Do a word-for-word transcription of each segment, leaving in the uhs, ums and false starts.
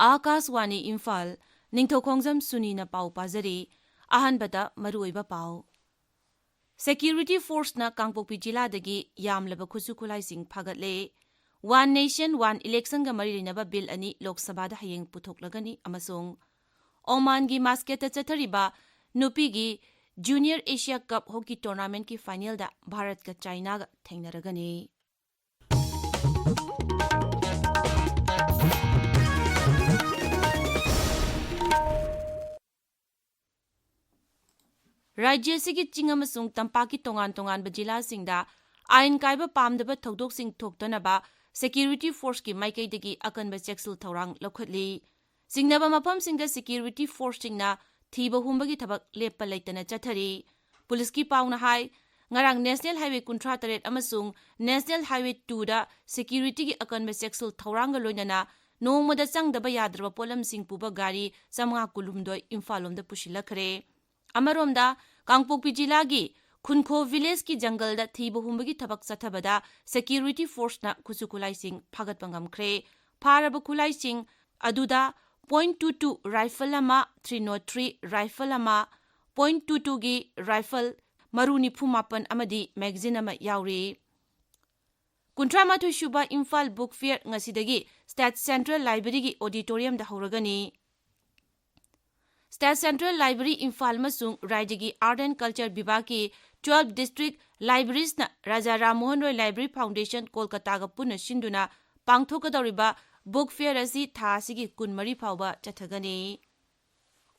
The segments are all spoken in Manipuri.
ꯑꯥꯀꯥꯁꯋꯥꯅꯤ ꯏꯝꯐꯥꯜ, ꯅꯤꯡꯊꯧꯈꯣꯡꯖꯝ ꯁꯨꯅꯤꯅ ꯄꯥꯎ ꯄꯥꯖꯔꯤ꯫ ꯑꯍꯥꯟꯕꯗ ꯃꯔꯨꯑꯣꯏꯕ ꯄꯥꯎ꯫ Security Forceꯅ ꯀꯥꯡꯄꯣꯛꯄꯤ ꯖꯤꯂꯥꯗꯒꯤ ꯌꯥꯝꯂꯕ ꯈꯨꯠꯁꯨ ꯈꯨꯠꯂꯥꯏꯁꯤꯡ ꯐꯥꯒꯠꯂꯦ꯫ One Nation One Electionꯒ ꯃꯔꯤ ꯂꯩꯅꯕ ꯕꯤꯜ ꯑꯅꯤ ꯂꯣꯛ ꯁꯚꯥꯗ ꯍꯌꯦꯡ ꯄꯨꯊꯣꯛꯂꯒꯅꯤ ꯑꯃꯁꯨꯡ ꯑꯣꯃꯥꯟꯒꯤ ꯃꯥꯁꯀꯦꯠꯇ ꯆꯠꯊꯔꯤꯕ ꯅꯨꯄꯤꯒꯤ Junior Asia Cup Hockey Tournamentꯀꯤ finalꯗ ꯚꯥꯔꯠꯀ ꯆꯥꯏꯅꯥꯒ ꯊꯦꯡꯅꯔꯒꯅꯤ꯫ ꯔꯥꯖ꯭ꯌ ꯑꯁꯤꯒꯤ ꯆꯤꯡ ꯑꯃꯁꯨꯡ ꯇꯝꯄꯥꯛꯀꯤ ꯇꯣꯉꯥꯟ ꯇꯣꯉꯥꯟꯕ ꯖꯤꯂꯥꯁꯤꯡꯗ ꯑꯥꯏꯟ ꯀꯥꯏꯕ ꯄꯥꯝꯗꯕ ꯊꯧꯗꯣꯛꯁꯤꯡ ꯊꯣꯛꯇꯅꯕ Security Forceꯀꯤ ꯃꯥꯏꯀꯩꯗꯒꯤ ꯑꯀꯟꯕ ꯆꯦꯛꯁꯤꯜ ꯊꯧꯔꯥꯡ ꯂꯧꯈꯠꯂꯤ꯫ ꯆꯤꯡꯅꯕ ꯃꯐꯝꯁꯤꯡꯗ Security Forceꯁꯤꯡꯅ ꯊꯤꯕ ꯍꯨꯝꯕꯒꯤ ꯊꯕꯛ ꯂꯦꯞꯄ ꯂꯩꯇꯅ ꯆꯠꯊꯔꯤ꯫ ꯄꯨꯂꯤꯁꯀꯤ ꯄꯥꯎꯅ ꯍꯥꯏ, ꯉꯔꯥꯡ National Highway ꯀꯨꯟꯊ꯭ꯔꯥ ꯇꯔꯦꯠ ꯑꯃꯁꯨꯡ National Highway twoꯗ securityꯒꯤ ꯑꯀꯟꯕ ꯆꯦꯛꯁꯤꯜ ꯊꯧꯔꯥꯡꯒ ꯂꯣꯏꯅꯅ ꯅꯣꯡꯃꯗ ꯆꯪꯗꯕ ꯌꯥꯗ꯭ꯔꯕ ꯄꯣꯠꯂꯝꯁꯤꯡ ꯄꯨꯕ ꯒꯥꯔꯤ ꯆꯥꯃꯉꯥ ꯀꯨꯟꯍꯨꯝꯗꯣꯏ ꯏꯝꯐꯥꯜ ꯂꯣꯝꯗ ꯄꯨꯁꯤꯜꯂꯛꯈ꯭ꯔꯦ꯫ ꯑꯃꯔꯣꯝꯗ, ꯀꯥꯡꯄꯣꯛꯄꯤ ꯖꯤꯂꯥꯒꯤ ꯈꯨꯟꯈꯣ villageꯀꯤ ꯖꯪꯒꯜꯗ ꯊꯤꯕ ꯍꯨꯝꯕꯒꯤ ꯊꯕꯛ ꯆꯠꯊꯕꯗ Security Forceꯅ ꯈꯨꯠꯁꯨ ꯈꯨꯠꯂꯥꯏꯁꯤꯡ ꯐꯥꯒꯠꯄ ꯉꯝꯈ꯭ꯔꯦ꯫ ꯐꯥꯔꯕ ꯈꯨꯠꯂꯥꯏꯁꯤꯡ ꯑꯗꯨꯗ point two two rifle ꯑꯃ, three nought three rifle ꯑꯃ, point two twoꯒꯤ rifle ꯃꯔꯨ ꯅꯤꯐꯨ ꯃꯥꯄꯟ ꯑꯃꯗꯤ magazine ꯑꯃ ꯌꯥꯎꯔꯤ꯫ ꯀꯨꯟꯊ꯭ꯔꯥ ꯃꯥꯊꯣꯏ ꯁꯨꯕ ꯏꯝꯐꯥꯜ Book Fair ꯉꯁꯤꯗꯒꯤ State Central Libraryꯒꯤ auditoriumꯗ ꯍꯧꯔꯒꯅꯤ꯫ State Central Library Imphal ꯑꯃꯁꯨꯡ ꯔꯥꯏꯖ꯭ꯌꯒꯤ Art and Culture ꯕꯤꯚꯥꯒꯀꯤ twelve district libriesꯅ Raja Ram Mohan Roy Library Foundation ꯀꯣꯜꯀꯇꯥꯒ ꯄꯨꯟꯅ ꯁꯤꯟꯗꯨꯅ ꯄꯥꯡꯊꯣꯛꯀꯗꯧꯔꯤꯕ Book Fair ꯑꯁꯤ ꯊꯥ ꯑꯁꯤꯒꯤ ꯀꯨꯟꯃꯔꯤ ꯐꯥꯎꯕ ꯆꯠꯊꯒꯅꯤ꯫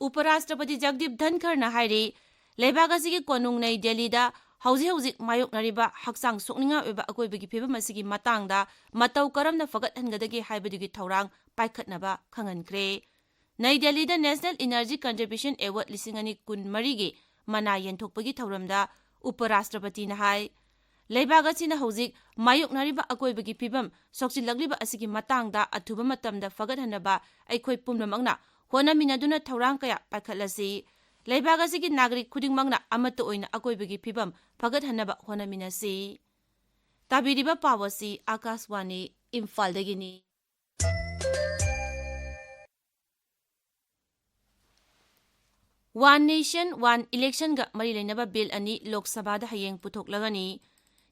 ꯎꯄꯔꯥꯁꯇ꯭ꯔꯄꯇꯤ ꯖꯒꯗꯤꯞ ꯙꯟꯈꯔꯅ ꯍꯥꯏꯔꯤ, ꯂꯩꯕꯥꯛ ꯑꯁꯤꯒꯤ ꯀꯣꯅꯨꯡ ꯅꯩ ꯗꯦꯜꯂꯤꯗ ꯍꯧꯖꯤꯛ ꯍꯧꯖꯤꯛ ꯃꯥꯌꯣꯛꯅꯔꯤꯕ ꯍꯛꯆꯥꯡ ꯁꯣꯛꯅꯤꯡꯉꯥꯏ ꯑꯣꯏꯕ ꯑꯀꯣꯏꯕꯒꯤ ꯐꯤꯕꯝ ꯑꯁꯤꯒꯤ ꯃꯇꯥꯡꯗ ꯃꯇꯧ ꯀꯔꯝꯅ ꯐꯒꯠꯍꯟꯒꯗꯒꯦ ꯍꯥꯏꯕꯗꯨꯒꯤ ꯊꯧꯔꯥꯡ ꯄꯥꯏꯈꯠꯅꯕ ꯈꯪꯍꯟꯈ꯭ꯔꯦ꯫ ꯅꯩ ꯗꯦꯜꯂꯤꯗ National Energy Conservation Award ꯂꯤꯁꯤꯡ ꯑꯅꯤ ꯀꯨꯟꯃꯔꯤꯒꯤ ꯃꯅꯥ ꯌꯦꯟꯊꯣꯛꯄꯒꯤ ꯊꯧꯔꯝꯗ ꯎꯄꯔꯥꯁꯇ꯭ꯔꯄꯇꯤꯅ ꯍꯥꯏ, ꯂꯩꯕꯥꯛ ꯑꯁꯤꯅ ꯍꯧꯖꯤꯛ ꯃꯥꯌꯣꯛꯅꯔꯤꯕ ꯑꯀꯣꯏꯕꯒꯤ ꯐꯤꯕꯝ ꯁꯣꯛꯆꯤꯜꯂꯛꯂꯤꯕ ꯑꯁꯤꯒꯤ ꯃꯇꯥꯡꯗ ꯑꯊꯨꯕ ꯃꯇꯝꯗ ꯐꯒꯠꯍꯟꯅꯕ ꯑꯩꯈꯣꯏ ꯄꯨꯝꯅꯃꯛꯅ ꯍꯣꯠꯅꯃꯤꯟꯅꯗꯨꯅ ꯊꯧꯔꯥꯡ ꯀꯌꯥ ꯄꯥꯏꯈꯠꯂꯁꯤ꯫ ꯂꯩꯕꯥꯛ ꯑꯁꯤꯒꯤ ꯅꯥꯒꯔꯤꯛ ꯈꯨꯗꯤꯡꯃꯛꯅ ꯑꯃꯠꯇ ꯑꯣꯏꯅ ꯑꯀꯣꯏꯕꯒꯤ ꯐꯤꯕꯝ ꯐꯒꯠꯍꯟꯅꯕ ꯍꯣꯠꯅꯃꯤꯟꯅꯁꯤ꯫ ꯇꯥꯕꯤꯔꯤꯕ ꯄꯥꯎ ꯑꯁꯤ ꯑꯥꯀꯥꯁꯋꯥꯅꯤ ꯏꯝꯐꯥꯜꯗꯒꯤꯅꯤ꯫ One Nation One Election ꯒ ꯃꯔꯤ ꯂꯩꯅꯕ ꯕꯤꯜ ꯑꯅꯤ ꯂꯣꯛ ꯁꯚꯥꯗ ꯍꯌꯦꯡ ꯄꯨꯊꯣꯛꯂꯒꯅꯤ꯫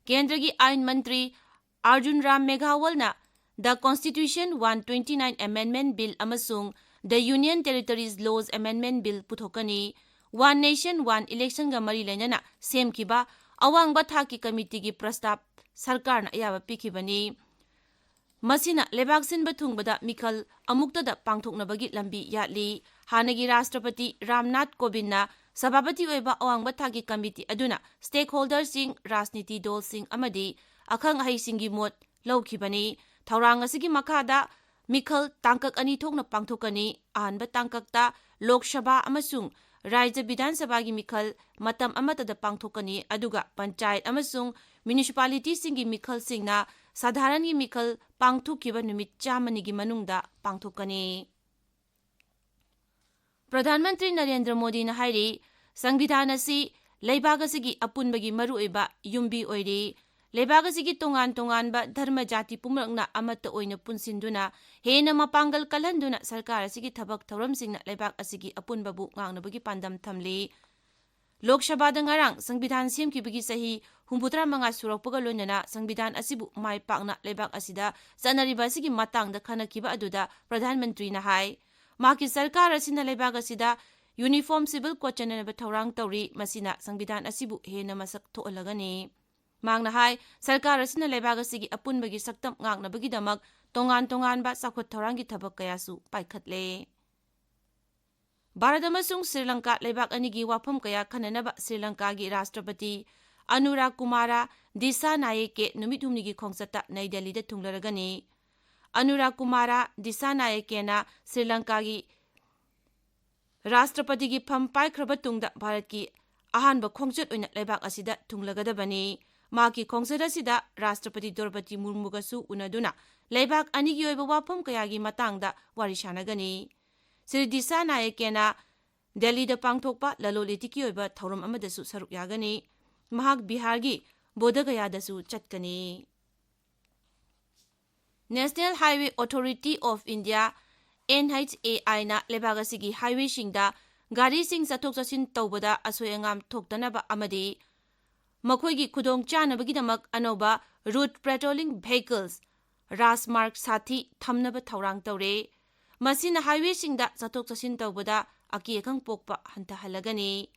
ꯀꯦꯟꯗ꯭ꯔꯒꯤ ꯑꯥꯏꯟ ꯃꯟꯇ꯭ꯔꯤ Arjun Ram ꯃꯦꯘꯋꯜꯅ The Constitution One Twenty Nine Amendment Bill ꯑꯃꯁꯨꯡ The Union Territories Laws Amendment Bill ꯄꯨꯊꯣꯛꯀꯅꯤ꯫ One Nation One Election ꯒ ꯃꯔꯤ ꯂꯩꯅꯅ ꯁꯦꯝꯈꯤꯕ ꯑꯋꯥꯡꯕ ꯊꯥꯛꯀꯤ ꯀꯃꯤꯇꯤꯒꯤ ꯄ꯭ꯔꯁꯇꯥꯕ ꯁꯔꯀꯥꯔꯅ ꯑꯌꯥꯕ ꯄꯤꯈꯤꯕꯅꯤ꯫ ꯃꯁꯤꯅ ꯂꯩꯕꯥꯛ ꯁꯤꯟꯕ ꯊꯨꯡꯕꯗ ꯃꯤꯈꯜ ꯑꯃꯨꯛꯇꯗ ꯄꯥꯡꯊꯣꯛꯅꯕꯒꯤ ꯂꯝꯕꯤ ꯌꯥꯠꯂꯤ꯫ ꯍꯥꯟꯅꯒꯤ ꯔꯥꯁꯇ꯭ꯔꯄꯇꯤ ꯔꯥꯝꯅꯥꯊ ꯀꯣꯕꯤꯟꯗꯅ ꯁꯚꯥꯄꯇꯤ ꯑꯣꯏꯕ ꯑꯋꯥꯡꯕ ꯊꯥꯛꯀꯤ ꯀꯃꯤꯇꯤ ꯑꯗꯨꯅ stakeholderꯁꯤꯡ, ꯔꯥꯖꯅꯤꯇꯤ ꯗꯜꯁꯤꯡ ꯑꯃꯗꯤ ꯑꯈꯪ ꯑꯍꯩꯁꯤꯡꯒꯤ ꯃꯣꯠ ꯂꯧꯈꯤꯕꯅꯤ꯫ ꯊꯧꯔꯥꯡ ꯑꯁꯤꯒꯤ ꯃꯈꯥꯗ ꯃꯤꯈꯜ ꯇꯥꯡꯀꯛ ꯑꯅꯤ ꯊꯣꯛꯅ ꯄꯥꯡꯊꯣꯛꯀꯅꯤ꯫ ꯑꯍꯥꯟꯕ ꯇꯥꯡꯀꯛꯇ ꯂꯣꯛ ꯁꯚꯥ ꯑꯃꯁꯨꯡ ꯔꯥꯖ꯭ꯌ ꯕꯤꯙꯥꯟ ꯁꯚꯥꯒꯤ ꯃꯤꯈꯜ ꯃꯇꯝ ꯑꯃꯠꯇꯗ ꯄꯥꯡꯊꯣꯛꯀꯅꯤ, ꯑꯗꯨꯒ ꯄꯟꯆꯥꯌꯠ ꯑꯃꯁꯨꯡ ꯃ꯭ꯌꯨꯅꯤꯁꯤꯄꯥꯂꯤꯇꯤꯁꯤꯡꯒꯤ ꯃꯤꯈꯜꯁꯤꯡꯅ ꯁꯥꯙꯥꯔꯟꯒꯤ ꯃꯤꯈꯜ ꯄꯥꯡꯊꯣꯛꯈꯤꯕ ꯅꯨꯃꯤꯠ ꯆꯥꯝꯃꯅꯤꯒꯤ ꯃꯅꯨꯡꯗ ꯄꯥꯡꯊꯣꯛꯀꯅꯤ꯫ ꯄ꯭ꯔꯙꯥꯟ ꯃꯟꯇ꯭ꯔꯤ ꯅꯔꯦꯟꯗ꯭ꯔ ꯃꯣꯗꯤꯅ ꯍꯥꯏꯔꯤ, ꯁꯪꯕꯤꯙꯥꯟ ꯑꯁꯤ ꯂꯩꯕꯥꯛ ꯑꯁꯤꯒꯤ ꯑꯄꯨꯟꯕꯒꯤ ꯃꯔꯨꯑꯣꯏꯕ ꯌꯨꯝꯕꯤ ꯑꯣꯏꯔꯤ꯫ ꯂꯩꯕꯥꯛ ꯑꯁꯤꯒꯤ ꯇꯣꯉꯥꯟ ꯇꯣꯉꯥꯟꯕ ꯙꯔꯃ ꯖꯥꯇꯤ ꯄꯨꯝꯅꯃꯛꯅ ꯑꯃꯠꯇ ꯑꯣꯏꯅ ꯄꯨꯟꯁꯤꯟꯗꯨꯅ ꯍꯦꯟꯅ ꯃꯄꯥꯡꯒꯜ ꯀꯜꯍꯟꯗꯨꯅ ꯁꯔꯀꯥꯔ ꯑꯁꯤꯒꯤ ꯊꯕꯛ ꯊꯧꯔꯝꯁꯤꯡꯅ ꯂꯩꯕꯥꯛ ꯑꯁꯤꯒꯤ ꯑꯄꯨꯟꯕꯕꯨ ꯉꯥꯛꯅꯕꯒꯤ ꯄꯥꯟꯗꯝ ꯊꯝꯂꯤ꯫ ꯂꯣꯛ ꯁꯚꯥꯗ ꯉꯔꯥꯡ ꯁꯪꯕꯤꯙꯥꯟ ꯁꯦꯝꯈꯤꯕꯒꯤ ꯆꯍꯤ ꯍꯨꯝꯐꯨꯇꯔꯥ ꯃꯉꯥ ꯁꯨꯔꯛꯄꯒ ꯂꯣꯏꯅꯅ ꯁꯪꯕꯤꯙꯥꯟ ꯑꯁꯤꯕꯨ ꯃꯥꯏ ꯄꯥꯛꯅ ꯂꯩꯕꯥꯛ ꯑꯁꯤꯗ ꯆꯠꯅꯔꯤꯕ ꯑꯁꯤꯒꯤ ꯃꯇꯥꯡꯗ ꯈꯟꯅꯈꯤꯕ ꯑꯗꯨꯗ ꯄ꯭ꯔꯙꯥꯟ ꯃꯟꯇ꯭ꯔꯤꯅ ꯍꯥꯏ, ꯃꯍꯥꯛꯀꯤ ꯁꯔꯀꯥꯔ ꯑꯁꯤꯅ ꯂꯩꯕꯥꯛ ꯑꯁꯤꯗ Uniform Civil Code ꯆꯠꯅꯅꯕ ꯊꯧꯔꯥꯡ ꯇꯧꯔꯤ, ꯃꯁꯤꯅ ꯁꯪꯕꯤꯙꯥꯟ ꯑꯁꯤꯕꯨ ꯍꯦꯟꯅ ꯃꯁꯛ ꯊꯣꯛꯍꯜꯂꯒꯅꯤ꯫ ꯃꯍꯥꯛꯅ ꯍꯥꯏ, ꯁꯔꯀꯥꯔ ꯑꯁꯤꯅ ꯂꯩꯕꯥꯛ ꯑꯁꯤꯒꯤ ꯑꯄꯨꯟꯕꯒꯤ ꯁꯛꯇꯝ ꯉꯥꯛꯅꯕꯒꯤꯗꯃꯛ ꯇꯣꯉꯥꯟ ꯇꯣꯉꯥꯟꯕ ꯆꯥꯎꯈꯠ ꯊꯧꯔꯥꯡꯒꯤ ꯊꯕꯛ ꯀꯌꯥꯁꯨ ꯄꯥꯏꯈꯠꯂꯦ꯫ ꯚꯥꯔꯠ ꯑꯃꯁꯨꯡ ꯁ꯭ꯔꯤ ꯂꯪꯀꯥ ꯂꯩꯕꯥꯛ ꯑꯅꯤꯒꯤ ꯋꯥꯐꯝ ꯀꯌꯥ ꯈꯟꯅꯅꯕ ꯁ꯭ꯔꯤ ꯂꯪꯀꯥꯒꯤ ꯔꯥꯁꯇ꯭ꯔꯄꯇꯤ ꯑꯅꯨꯔꯥ ꯀꯨꯃꯥꯔꯥ ꯗꯤꯁꯥ ꯅꯥꯌꯦꯀꯦ ꯅꯨꯃꯤꯠ ꯍꯨꯝꯅꯤꯒꯤ ꯈꯣꯡꯆꯠꯇ ꯅꯩ ꯗꯦꯜꯂꯤꯗ ꯊꯨꯡꯂꯔꯒꯅꯤ꯫ ꯑꯅꯨꯔꯥ ꯀꯨꯃꯥꯔꯥ ꯗꯤꯁꯥ ꯅꯥꯌꯦꯀꯦꯅ ꯁ꯭ꯔꯤ ꯂꯪꯀꯥꯒꯤ ꯔꯥꯁꯇ꯭ꯔꯄꯇꯤꯒꯤ ꯐꯝ ꯄꯥꯏꯈ꯭ꯔꯕ ꯇꯨꯡꯗ ꯚꯥꯔꯠꯀꯤ ꯑꯍꯥꯟꯕ ꯈꯣꯡꯆꯠ ꯑꯣꯏꯅ ꯂꯩꯕꯥꯛ ꯑꯁꯤꯗ ꯊꯨꯡꯂꯒꯗꯕꯅꯤ꯫ ꯃꯍꯥꯛꯀꯤ ꯈꯣꯡꯆꯠ ꯑꯁꯤꯗ ꯔꯥꯁꯇ꯭ꯔꯄꯇꯤ ꯗ꯭ꯔꯧꯄꯗꯤ ꯃꯨꯔꯃꯨꯒꯁꯨ ꯎꯅꯗꯨꯅ ꯂꯩꯕꯥꯛ ꯑꯅꯤꯒꯤ ꯑꯣꯏꯕ ꯋꯥꯐꯝ ꯀꯌꯥꯒꯤ ꯃꯇꯥꯡꯗ ꯋꯥꯔꯤ ꯁꯥꯟꯅꯒꯅꯤ꯫ ꯁ꯭ꯔꯤ ꯗꯤꯁꯥ ꯅꯥꯌꯦꯀꯦꯅ ꯗꯦꯜꯂꯤꯗ ꯄꯥꯡꯊꯣꯛꯄ ꯂꯂꯣꯟ ꯏꯇꯤꯛꯀꯤ ꯑꯣꯏꯕ ꯊꯧꯔꯝ ꯑꯃꯗꯁꯨ ꯁꯔꯨꯛ ꯌꯥꯒꯅꯤ꯫ ꯃꯍꯥꯛ ꯕꯤꯍꯥꯔꯒꯤ ꯕꯣꯙꯒꯌꯥꯗꯁꯨ ꯆꯠꯀꯅꯤ꯫ National Highway Authority of India, NHAI ꯅ ꯂꯩꯕꯥꯛ ꯑꯁꯤꯒꯤ highwayꯁꯤꯡꯗ ꯒꯥꯔꯤꯁꯤꯡ ꯆꯠꯊꯣꯛ ꯆꯠꯁꯤꯟ ꯇꯧꯕꯗ ꯑꯁꯣꯏ ꯑꯉꯥꯝ ꯊꯣꯛꯇꯅꯕ ꯑꯃꯗꯤ ꯃꯈꯣꯏꯒꯤ ꯈꯨꯗꯣꯡ ꯆꯥꯅꯕꯒꯤꯗꯃꯛ ꯑꯅꯧꯕ route patrolling vehicles, ꯔꯥꯖꯃꯥꯔꯒ ꯁꯥꯊꯤ, ꯊꯝꯅꯕ ꯊꯧꯔꯥꯡ ꯇꯧꯔꯦ꯫ ꯃꯁꯤꯅ highwayꯁꯤꯡꯗ ꯆꯠꯊꯣꯛ ꯆꯠꯁꯤꯟ ꯇꯧꯕꯗ ꯑꯀꯤ ꯑꯈꯪ ꯄꯣꯛꯄ ꯍꯟꯊꯍꯜꯂꯒꯅꯤ꯫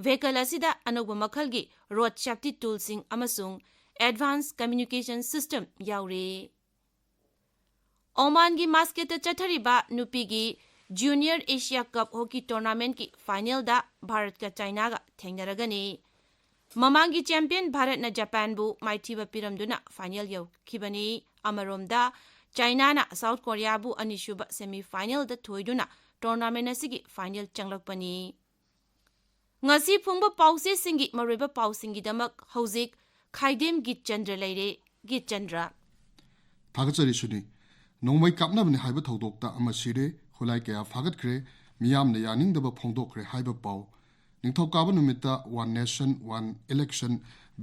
Vehicle ꯑꯁꯤꯗ ꯑꯅꯧꯕ ꯃꯈꯜꯒꯤ road safety toolꯁꯤꯡ ꯑꯃꯁꯨꯡ advanced communication system ꯌꯥꯎꯔꯤ꯫ ꯑꯣꯃꯥꯟꯒꯤ ꯃꯥꯁꯀꯦꯠꯇ ꯆꯠꯊꯔꯤꯕ ꯅꯨꯄꯤꯒꯤ Junior Asia Cup hockey tournamentꯀꯤ finalꯗ ꯚꯥꯔꯠꯀ ꯆꯥꯏꯅꯥꯒ ꯊꯦꯡꯅꯔꯒꯅꯤ꯫ ꯃꯃꯥꯡꯒꯤ champion ꯚꯥꯔꯠꯅ ꯖꯄꯥꯟꯕꯨ ꯃꯥꯏꯊꯤꯕ ꯄꯤꯔꯝꯗꯨꯅ final ꯌꯧꯈꯤꯕꯅꯤ꯫ ꯑꯃꯔꯣꯝꯗ, ꯆꯥꯏꯅꯥꯅ ꯁꯥꯎꯠ ꯀꯣꯔꯤꯌꯥꯕꯨ ꯑꯅꯤꯁꯨꯕ semifinalꯗ ꯊꯣꯏꯗꯨꯅ tournament ꯑꯁꯤꯒꯤ final ꯆꯪꯂꯛꯄꯅꯤ꯫ ꯉꯁꯤ ꯐꯣꯡꯕ ꯄꯥꯎꯆꯦꯁꯤꯡꯒꯤ ꯃꯔꯨꯑꯣꯏꯕ ꯄꯥꯎꯁꯤꯡꯒꯤꯗꯃꯛ ꯍꯧꯖꯤꯛ ꯈꯥꯏꯗꯦꯝ ꯒꯤꯠꯆꯟꯗ꯭ꯔ ꯂꯩꯔꯦ꯫ ꯒꯤꯠꯆꯟꯗ꯭ꯔ꯫ ꯊꯥꯒꯠꯆꯔꯤ ꯁꯨꯅꯤ꯫ ꯅꯣꯡꯃꯩ ꯀꯥꯞꯅꯕꯅꯤ ꯍꯥꯏꯕ ꯊꯧꯗꯣꯛꯇ ꯑꯃ ꯁꯤꯔꯦ, ꯈꯨꯠꯂꯥꯏ ꯀꯌꯥ ꯐꯥꯒꯠꯈ꯭ꯔꯦ, ꯃꯤꯌꯥꯝꯅ ꯌꯥꯅꯤꯡꯗꯕ ꯐꯣꯡꯗꯣꯛꯈ꯭ꯔꯦ ꯍꯥꯏꯕ ꯄꯥꯎ꯫ ꯅꯤꯡꯊꯧꯀꯥꯕ ꯅꯨꯃꯤꯠꯇ One Nation One Election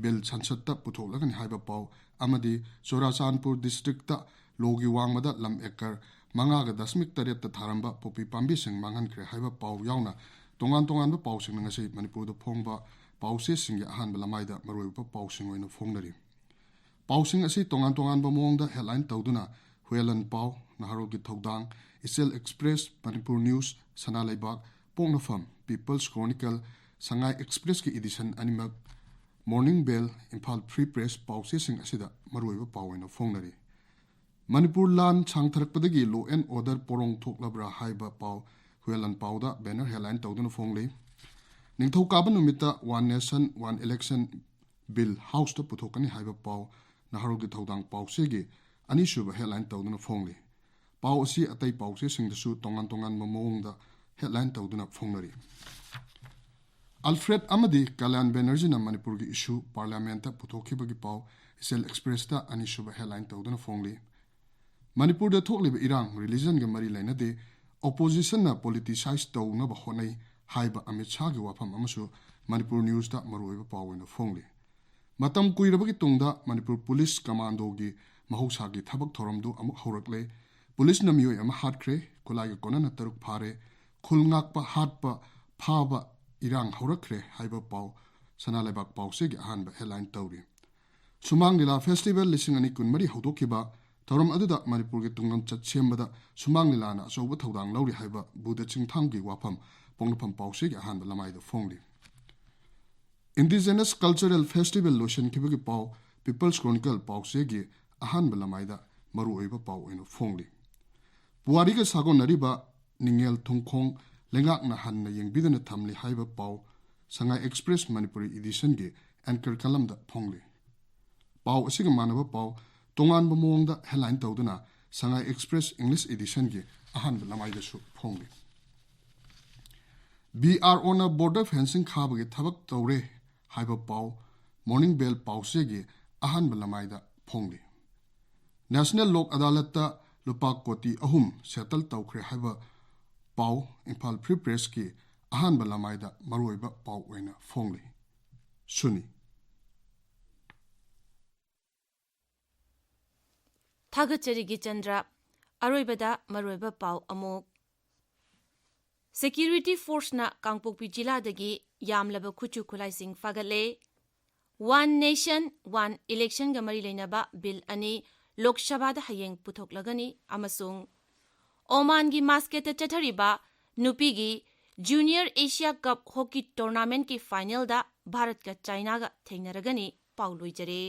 Bill ꯁꯪꯁꯠꯇ ꯄꯨꯊꯣꯛꯂꯒꯅꯤ ꯍꯥꯏꯕ ꯄꯥꯎ ꯑꯃꯗꯤ ꯆꯨꯔꯥꯆꯥꯟꯄꯨꯔ districtꯇ ꯂꯣꯒꯤ ꯋꯥꯡꯃꯗ ꯂꯝ acre ꯃꯉꯥꯒ ꯗꯁꯃꯤꯛ ꯇꯔꯦꯠꯇ ꯊꯥꯔꯝꯕ ꯄꯣꯄꯤ ꯄꯥꯝꯕꯤꯁꯤꯡ ꯃꯥꯡꯍꯟꯈ꯭ꯔꯦ ꯍꯥꯏꯕ ꯄꯥꯎ ꯌꯥꯎꯅ ꯇꯣꯉꯥꯟ ꯇꯣꯉꯥꯟꯕ ꯄꯥꯎꯁꯤꯡꯅ ꯉꯁꯤ ꯃꯅꯤꯄꯨꯔꯗ ꯐꯣꯡꯕ ꯄꯥꯎꯆꯦꯁꯤꯡꯒꯤ ꯑꯍꯥꯟꯕ ꯂꯃꯥꯏꯗ ꯃꯔꯨꯑꯣꯏꯕ ꯄꯥꯎꯁꯤꯡ ꯑꯣꯏꯅ ꯐꯣꯡꯅꯔꯤ꯫ ꯄꯥꯎꯁꯤꯡ ꯑꯁꯤ ꯇꯣꯉꯥꯟ ꯇꯣꯉꯥꯟꯕ ꯃꯑꯣꯡꯗ headline ꯇꯧꯗꯨꯅ ꯍꯨꯌꯦꯂꯟ ꯄꯥꯎ, ꯅꯍꯥꯔꯣꯜꯒꯤ ꯊꯧꯗꯥꯡ, ꯏꯆꯦꯜ Express, ꯃꯅꯤꯄꯨꯔ News, ꯁꯅꯥ ꯂꯩꯕꯥꯛ, ꯄꯣꯛꯅꯐꯝ, People's Chronicle, ꯁꯉꯥꯏ Expressꯀꯤ edition ꯑꯅꯤꯃꯛ, Morning Bell, Imphal Free Press ꯄꯥꯎꯆꯦꯁꯤꯡ ꯑꯁꯤꯗ ꯃꯔꯨꯑꯣꯏꯕ ꯄꯥꯎ ꯑꯣꯏꯅ ꯐꯣꯡꯅꯔꯤ꯫ ꯃꯅꯤꯄꯨꯔ ꯂꯥꯟ ꯁꯥꯡꯊꯔꯛꯄꯗꯒꯤ law and order ꯄꯣꯔꯣꯡ ꯊꯣꯛꯂꯕ꯭ꯔꯥ ꯍꯥꯏꯕ ꯄꯥꯎ ꯍꯨꯌꯦꯂꯟ ꯄꯥꯎꯗ banner headline ꯇꯧꯗꯨꯅ ꯐꯣꯡꯂꯤ꯫ ꯅꯤꯡꯊꯧꯀꯥꯕ ꯅꯨꯃꯤꯠꯇ One Nation One Election Bill Houseꯇ ꯄꯨꯊꯣꯛꯀꯅꯤ ꯍꯥꯏꯕ ꯄꯥꯎ ꯅꯍꯥꯔꯣꯜꯒꯤ ꯊꯧꯗꯥꯡ ꯄꯥꯎꯆꯦꯒꯤ ꯑꯅꯤꯁꯨꯕ headline ꯇꯧꯗꯨꯅ ꯐꯣꯡꯂꯤ꯫ ꯄꯥꯎ ꯑꯁꯤ ꯑꯇꯩ ꯄꯥꯎꯆꯦꯁꯤꯡꯗꯁꯨ ꯇꯣꯉꯥꯟ ꯇꯣꯉꯥꯟꯕ ꯃꯑꯣꯡꯗ headline ꯇꯧꯗꯨꯅ ꯐꯣꯡꯅꯔꯤ꯫ ꯑꯜꯐ꯭ꯔꯦꯗ ꯑꯃꯗꯤ ꯀꯂꯌꯥꯟ ꯕꯦꯅꯔꯖꯤꯅ ꯃꯅꯤꯄꯨꯔꯒꯤ issue Parliamentꯇ ꯄꯨꯊꯣꯛꯈꯤꯕꯒꯤ ꯄꯥꯎ ꯏꯆꯦꯜ Expressꯇ ꯑꯅꯤꯁꯨꯕ headline ꯇꯧꯗꯨꯅ ꯐꯣꯡꯂꯤ꯫ ꯃꯅꯤꯄꯨꯔꯗ ꯊꯣꯛꯂꯤꯕ ꯏꯔꯥꯡ religionꯒ ꯃꯔꯤ ꯂꯩꯅꯗꯦ, oppositionꯅ politicize ꯇꯧꯅꯕ ꯍꯣꯠꯅꯩ ꯍꯥꯏꯕ ꯑꯃꯤꯠ ꯁꯥꯍꯒꯤ ꯋꯥꯐꯝ ꯑꯃꯁꯨ ꯃꯅꯤꯄꯨꯔ Newsꯇ ꯃꯔꯨꯑꯣꯏꯕ ꯄꯥꯎ ꯑꯣꯏꯅ ꯐꯣꯡꯂꯤ꯫ ꯃꯇꯝ ꯀꯨꯏꯔꯕꯒꯤ ꯇꯨꯡꯗ ꯃꯅꯤꯄꯨꯔ ꯄꯨꯂꯤꯁ ꯀꯃꯥꯟꯗꯣꯒꯤ ꯃꯍꯧꯁꯥꯒꯤ ꯊꯕꯛ ꯊꯧꯔꯝꯗꯨ ꯑꯃꯨꯛ ꯍꯧꯔꯛꯂꯦ꯫ ꯄꯨꯂꯤꯁꯅ ꯃꯤꯑꯣꯏ ꯑꯃ ꯍꯥꯠꯈ꯭ꯔꯦ, ꯈꯨꯠꯂꯥꯏꯒ ꯀꯣꯟꯅꯅ ꯇꯔꯨꯛ ꯐꯥꯔꯦ, ꯈꯨꯜ ꯉꯥꯛꯄ, ꯍꯥꯠꯄ, ꯐꯥꯕ ꯏꯔꯥꯡ ꯍꯧꯔꯛꯈ꯭ꯔꯦ ꯍꯥꯏꯕ ꯄꯥꯎ ꯁꯅꯥ ꯂꯩꯕꯥꯛ ꯄꯥꯎꯆꯦꯒꯤ ꯑꯍꯥꯟꯕ headline ꯇꯧꯔꯤ꯫ ꯁꯨꯃꯥꯡ ꯂꯤꯂꯥ festival ꯂꯤꯁꯤꯡ ꯑꯅꯤ ꯀꯨꯟꯃꯔꯤ ꯍꯧꯗꯣꯛꯈꯤꯕ ꯊꯧꯔꯝ ꯑꯗꯨꯗ ꯃꯅꯤꯄꯨꯔꯒꯤ ꯇꯨꯡꯂꯝꯆꯠ ꯁꯦꯝꯕꯗ ꯁꯨꯃꯥꯡ ꯂꯤꯂꯥꯅ ꯑꯆꯧꯕ ꯊꯧꯗꯥꯡ ꯂꯧꯔꯤ ꯍꯥꯏꯕ ꯕꯨꯙ ꯆꯤꯡꯊꯥꯡꯒꯤ ꯋꯥꯐꯝ ꯄꯣꯛꯅꯐꯝ ꯄꯥꯎꯆꯦꯒꯤ ꯑꯍꯥꯟꯕ ꯂꯃꯥꯏꯗ ꯐꯣꯡꯂꯤ꯫ Indigenous Cultural Festival ꯂꯣꯏꯁꯤꯟꯈꯤꯕꯒꯤ ꯄꯥꯎ People's Chronicle ꯄꯥꯎꯆꯦꯒꯤ ꯑꯍꯥꯟꯕ ꯂꯃꯥꯏꯗ ꯃꯔꯨꯑꯣꯏꯕ ꯄꯥꯎ ꯑꯣꯏꯅ ꯐꯣꯡꯂꯤ꯫ ꯄꯨꯋꯥꯔꯤꯒ ꯁꯥꯒꯣꯟꯅꯔꯤꯕ ꯅꯤꯡꯉꯦꯜ ꯊꯨꯡꯈꯣꯡ ꯂꯩꯉꯥꯛꯅ ꯍꯟꯅ ꯌꯦꯡꯕꯤꯗꯅ ꯊꯝꯂꯤ ꯍꯥꯏꯕ ꯄꯥꯎ ꯁꯉꯥꯏ Express ꯃꯅꯤꯄꯨꯔꯤ editionꯒꯤ anchor columnꯗ ꯐꯣꯡꯂꯤ꯫ ꯄꯥꯎ ꯑꯁꯤꯒ ꯃꯥꯟꯅꯕ ꯄꯥꯎ ꯇꯣꯉꯥꯟꯕ ꯃꯑꯣꯡꯗ headline ꯇꯧꯗꯨꯅ ꯁꯉꯥꯏ Express English editionꯒꯤ ꯑꯍꯥꯟꯕ ꯂꯃꯥꯏꯗꯁꯨ ꯐꯣꯡꯂꯤ꯫ BROꯅ border fencing ꯈꯥꯕꯒꯤ ꯊꯕꯛ ꯇꯧꯔꯦ ꯍꯥꯏꯕ ꯄꯥꯎ Morning Bell ꯄꯥꯎꯆꯦꯒꯤ ꯑꯍꯥꯟꯕ ꯂꯃꯥꯏꯗ ꯐꯣꯡꯂꯤ꯫ National ꯂꯣꯛ ꯑꯗꯥꯂꯠꯇ ꯂꯨꯄꯥ ꯀꯣꯇꯤ ꯑꯍꯨꯝ settle ꯇꯧꯈ꯭ꯔꯦ ꯍꯥꯏꯕ ꯄꯥꯎ Imphal Free Pressꯀꯤ ꯑꯍꯥꯟꯕ ꯂꯃꯥꯏꯗ ꯃꯔꯨꯑꯣꯏꯕ ꯄꯥꯎ ꯑꯣꯏꯅ ꯐꯣꯡꯂꯤ꯫ ꯁꯨꯅꯤ꯫ ꯊꯥꯒꯠꯆꯔꯤ ꯒꯤꯆꯟꯗ꯭ꯔ꯫ ꯑꯔꯣꯏꯕꯗ ꯃꯔꯨꯑꯣꯏꯕ ꯄꯥꯎ ꯑꯃꯨꯛ꯫ Security Forceꯅ ꯀꯥꯡꯄꯣꯛꯄꯤ ꯖꯤꯂꯥꯗꯒꯤ ꯌꯥꯝꯂꯕ ꯈꯨꯠꯁꯨ ꯈꯨꯠꯂꯥꯏꯁꯤꯡ ꯐꯥꯒꯠꯂꯦ꯫ One Nation One Electionꯒ ꯃꯔꯤ ꯂꯩꯅꯕ bill ꯑꯅꯤ ꯂꯣꯛ ꯁꯚꯥꯗ ꯍꯌꯦꯡ ꯄꯨꯊꯣꯛꯂꯒꯅꯤ ꯑꯃꯁꯨꯡ ꯑꯣꯃꯥꯟꯒꯤ ꯃꯥꯁꯀꯦꯠꯇ ꯆꯠꯊꯔꯤꯕ ꯅꯨꯄꯤꯒꯤ Junior Asia Cup Hockey Tournamentꯀꯤ finalꯗ ꯚꯥꯔꯠꯀ ꯆꯥꯏꯅꯥꯒ ꯊꯦꯡꯅꯔꯒꯅꯤ꯫ ꯄꯥꯎ ꯂꯣꯏꯖꯔꯦ꯫